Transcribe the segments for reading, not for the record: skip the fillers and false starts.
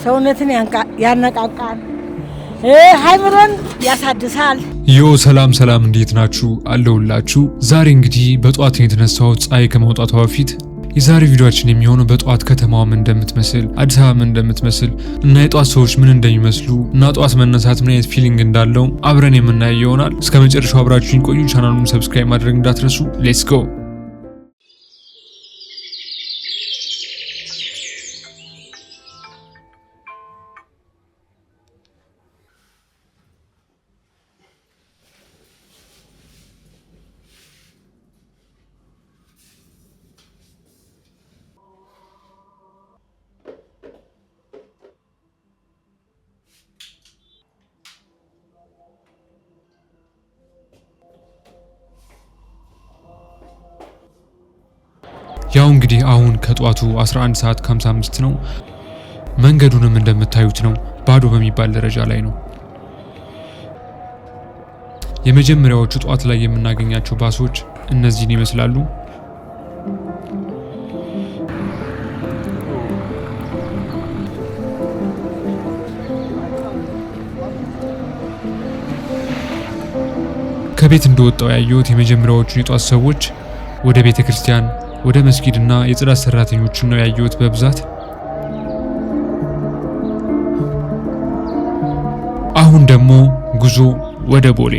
ሰውነትን ያነቃቃል፣ አእምሮን ያሳድሳል። Yo ሰላም ሰላም፣ እንዴት ናችሁ? አለሁላችሁ። ዛሬ እንግዲህ በጠዋት ነው የተነሳሁት ፀሐይ ከመውጣቷ በፊት። የዛሬ ቪዲዮአችን የሚሆነው በጠዋት ከተማዋ ምን እንደምትመስል፣ አዲስ አበባ ምን እንደምትመስል እና የጠዋት ሰዎች ምን እንደሚመስሉ እና ጠዋት መነሳት ምን አይነት feeling እንዳለው አብረን የምናየው ይሆናል። እስከ መጨረሻው አብራችሁኝ ቆዩ። ቻናሉን subscribe ማድረግ እንዳትረሱ። Let's go። ያው እንግዲህ አሁን ከጧቱ 11 ሰዓት ከ55 ነው። መንገዱንም እንደምታዩት ነው፣ ባዶ በሚባል ደረጃ ላይ ነው። የመጀመሪያዎቹ ጧት ላይ የምናገኛቸው ባሶች እነዚህን ይመስላሉ። ከቤት እንደወጣው ያየሁት የመጀመሪያዎቹን የጧት ሰዎች ወደ ቤተ ክርስቲያን፣ ወደ መስጊድና የጽዳት ሰራተኞችን ነው ያየሁት በብዛት። አሁን ደግሞ ጉዞ ወደ ቦሌ።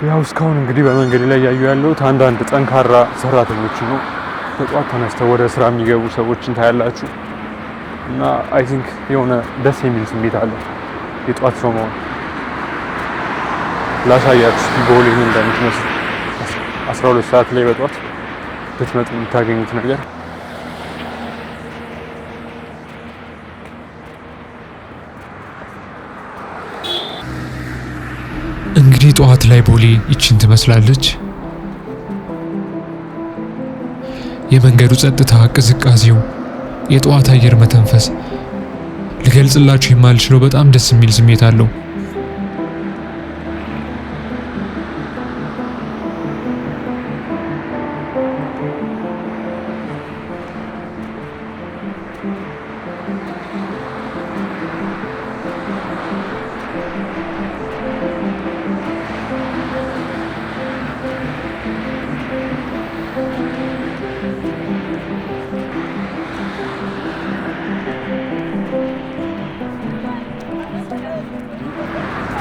ያው እስካሁን እንግዲህ በመንገድ ላይ ያዩ ያለሁት አንዳንድ ጠንካራ ሰራተኞች ነው። በጠዋት ተነስተው ወደ ስራ የሚገቡ ሰዎችን ታያላችሁ እና I think የሆነ ደስ የሚል ስሜት አለ የጠዋት ሰው መሆን። ላሳያችሁ እስኪ ቦሌ ምን እንደምትመስል 12 ሰዓት ላይ በጠዋት ብትመጡ የምታገኙት ነገር። እንግዲህ ጠዋት ላይ ቦሌ ይችን ትመስላለች። የመንገዱ ጸጥታ፣ ቅዝቃዜው፣ የጠዋት አየር መተንፈስ ልገልጽላችሁ የማልችለው በጣም ደስ የሚል ስሜት አለው።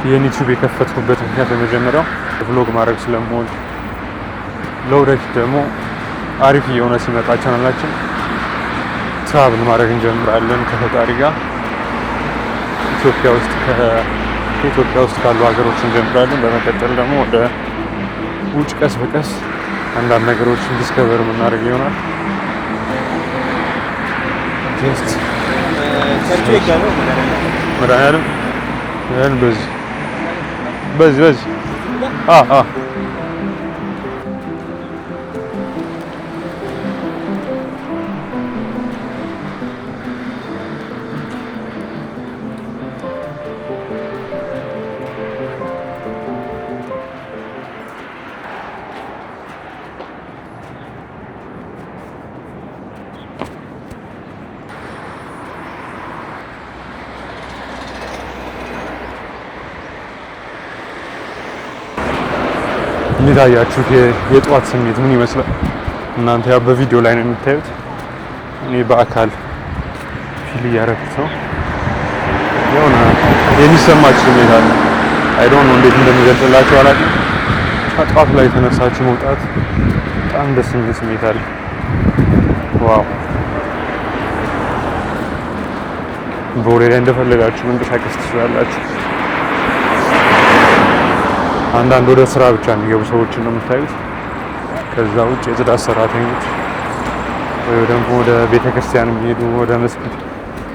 ይህን ዩቲዩብ የከፈትኩበት ምክንያት የመጀመሪያው vlog ማድረግ ስለምወድ፣ ለወደፊት ደግሞ አሪፍ እየሆነ ሲመጣ ቻናላችን travel ማድረግ እንጀምራለን ከፈጣሪ ጋር። ኢትዮጵያ ውስጥ ከኢትዮጵያ ውስጥ ካሉ ሀገሮች እንጀምራለን። በመቀጠል ደግሞ ወደ ውጭ ቀስ በቀስ አንዳንድ ነገሮችን discover የምናደርግ ይሆናል። Just መድኃኒዓለም በዚህ በዚህ በዚህ አ አ እንዴት አያችሁት? የጠዋት ስሜት ምን ይመስላል? እናንተ ያው በቪዲዮ ላይ ነው የምታዩት፣ እኔ በአካል feel እያደረኩት ነው። የሆነ የሚሰማችሁ ስሜት አለ። I don't know እንዴት እንደሚገልጽላችሁ አላውቅም። ጠዋት ላይ የተነሳችሁ መውጣት በጣም ደስ የሚል ስሜት አለ። Wow! ቦሌ ላይ እንደፈለጋችሁ መንቀሳቀስ ትችላላችሁ። አንዳንድ ወደ ስራ ብቻ የሚገቡ ሰዎችን ነው የምታዩት። ከዛ ውጭ የጽዳት ሰራተኞች ወይ ደግሞ ወደ ቤተክርስቲያን የሚሄዱ፣ ወደ መስጊድ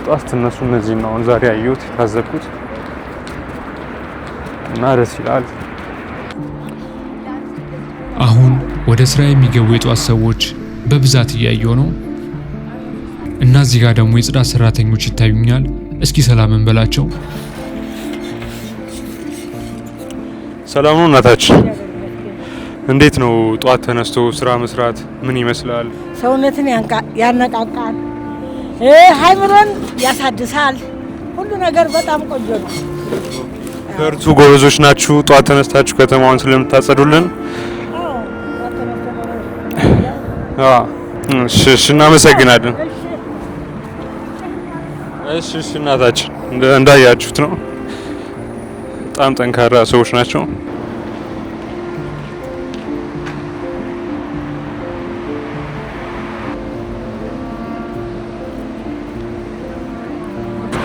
ጠዋት ስትነሱ እነዚህ ነው አሁን ዛሬ ያየሁት የታዘብኩት እና ደስ ይላል። አሁን ወደ ስራ የሚገቡ የጧት ሰዎች በብዛት እያየሁ ነው እና እዚህ ጋር ደግሞ የጽዳት ሰራተኞች ይታዩኛል። እስኪ ሰላም እንበላቸው። ሰላም ነው እናታችን፣ እንዴት ነው ጠዋት ተነስቶ ስራ መስራት ምን ይመስላል? ሰውነትን ያነቃቃል፣ ሃይምሮን ያሳድሳል። ሁሉ ነገር በጣም ቆንጆ ነው። በርቱ፣ ጎበዞች ናችሁ። ጠዋት ተነስታችሁ ከተማዋን ስለምታጸዱልን እሺ፣ እሺ፣ እናመሰግናለን። እሺ፣ እሺ እናታችን፣ እንዳያችሁት ነው በጣም ጠንካራ ሰዎች ናቸው።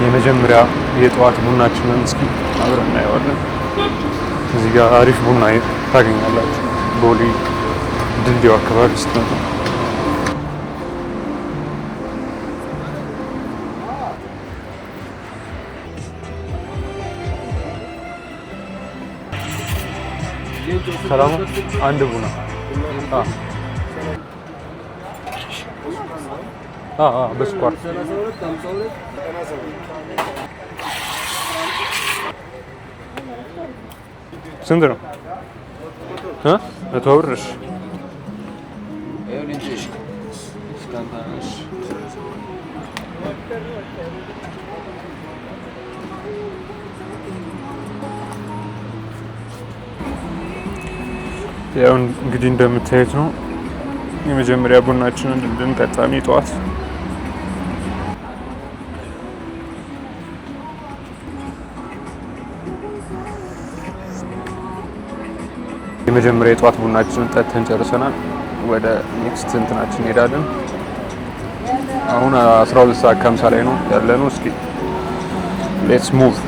የመጀመሪያ የጠዋት ቡናችንን እስኪ አብረን እናየዋለን። እዚህ ጋር አሪፍ ቡና ታገኛላችሁ ቦሌ ድልድዩ አካባቢ ስትመጡ። ሰላም፣ አንድ ቡና። በስኳር። ስንት ነው? 100 ብር። እሺ። ያው እንግዲህ እንደምታዩት ነው፣ የመጀመሪያ ቡናችንን እንድንጠጣ ነው ጠዋት። የመጀመሪያ የጠዋት ቡናችንን ጠጥተን ጨርሰናል። ወደ next እንትናችን እንሄዳለን። አሁን 12 ሰዓት ከ50 ላይ ነው ያለነው። እስኪ let's move።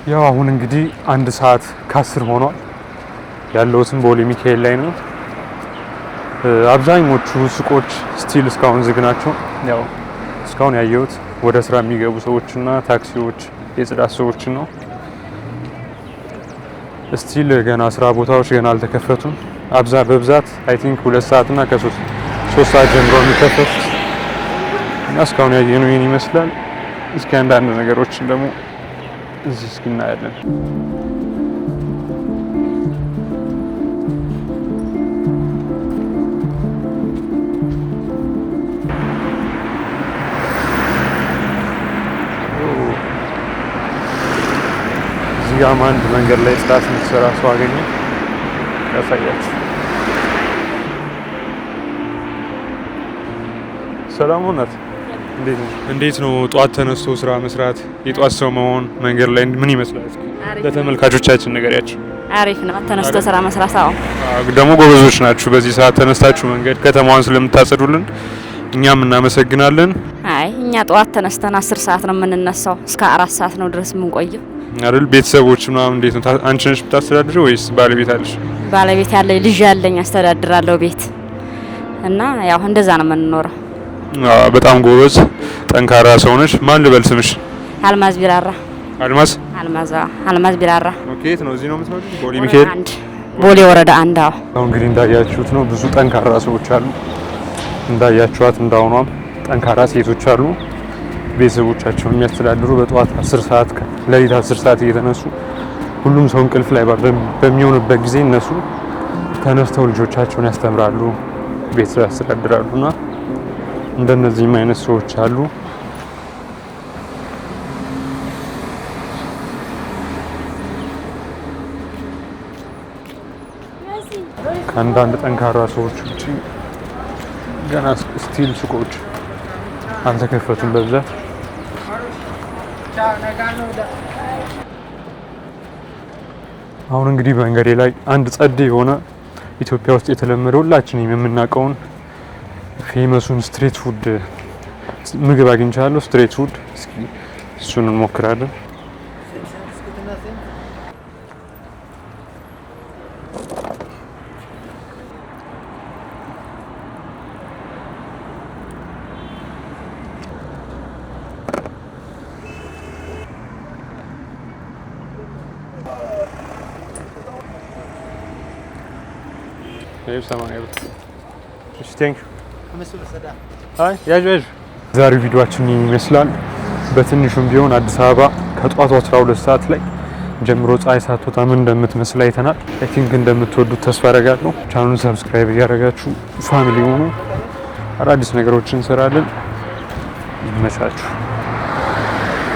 ያው አሁን እንግዲህ 1 ሰዓት ከ10 ሆኗል። ያለሁትም ቦሌ ሚካኤል ላይ ነው። አብዛኞቹ ሱቆች still እስካሁን ዝግ ናቸው። ያው እስካሁን ያየሁት ወደ ስራ የሚገቡ ሰዎችና ታክሲዎች፣ የጽዳት ሰዎችን ነው። Still ገና ስራ ቦታዎች ገና አልተከፈቱም። በብዛት I think 2 ሰዓት እና ከ3 ሰዓት ጀምሮ የሚከፈቱት እና እስካሁን ያየነው ይህን ይመስላል። እስኪ አንዳንድ ነገሮችን ደግሞ እዚህ እስኪ እናያለን። እዚህ ጋርም አንድ መንገድ ላይ ጽዳት የምትሰራ ሰው አገኘ፣ ያሳያችሁ። ሰላም ናት። እንዴት ነው ጠዋት ተነስቶ ስራ መስራት፣ የጠዋት ሰው መሆን መንገድ ላይ ምን ይመስላል? እስኪ ለተመልካቾቻችን ንገሪያቸው። አሪፍ ነው ተነስቶ ስራ መስራት። አዎ። ደግሞ ጎበዞች ናችሁ። በዚህ ሰዓት ተነስታችሁ መንገድ ከተማዋን ስለምታጸዱልን እኛም እናመሰግናለን። አይ፣ እኛ ጠዋት ተነስተን 10 ሰዓት ነው የምንነሳው። እስከ 4 ሰዓት ነው ድረስ የምንቆየው። አይደል? ቤተሰቦች ምናምን እንዴት ነው? አንቺ ነሽ የምታስተዳድሪው ወይስ ባለቤት አለሽ? ባለቤት ያለኝ፣ ልጅ ያለኝ፣ አስተዳድራለሁ ቤት እና ያው እንደዛ ነው የምንኖረው። አዎ፣ በጣም ጎበዝ ጠንካራ ሰው ነሽ። ማን ልበል ስምሽ? አልማዝ ቢራራ። አልማዝ። አልማዝ፣ አዎ፣ አልማዝ ቢራራ። Okay፣ የት ነው? እዚህ ነው የምትኖሪው? ቦሌ ሚካኤል? 1፣ ቦሌ ወረዳ 1። አዎ። አሁን እንግዲህ እንዳያችሁት ነው፣ ብዙ ጠንካራ ሰዎች አሉ። እንዳያችኋት እንዳሁኗም ጠንካራ ሴቶች አሉ። ቤተሰቦቻቸውን የሚያስተዳድሩ በጠዋት 10 ሰዓት፣ ሌሊት 10 ሰዓት እየተነሱ፣ ሁሉም ሰው እንቅልፍ ላይ በሚሆንበት ጊዜ እነሱ ተነስተው ልጆቻቸውን ያስተምራሉ፣ ቤተሰብ ያስተዳድራሉ እና እንደነዚህም አይነት ሰዎች አሉ። ከአንዳንድ ጠንካራ ሰዎች ውጭ ገና still ሱቆች አልተከፈቱም በብዛት። አሁን እንግዲህ በመንገዴ ላይ አንድ ጸዴ የሆነ ኢትዮጵያ ውስጥ የተለመደ ሁላችንም የምናውቀውን famous ኡን street food ምግብ አግኝቻለሁ። Street food፣ እስኪ እሱን እንሞክራለን። ይኸው 80 ብር። እሺ፣ thank you። አይ፣ ያዥ ያዥ። ዛሬው ቪዲዮአችን ይህን ይመስላል። በትንሹም ቢሆን አዲስ አበባ ከጧቱ 12 ሰዓት ላይ ጀምሮ ፀሐይ ሳትወጣ ምን እንደምትመስል አይተናል። I think እንደምትወዱት ተስፋ አደርጋለሁ። ቻናሉን subscribe እያደረጋችሁ family ሆኑ። አዳዲስ ነገሮችን እንሰራለን። ይመቻችሁ።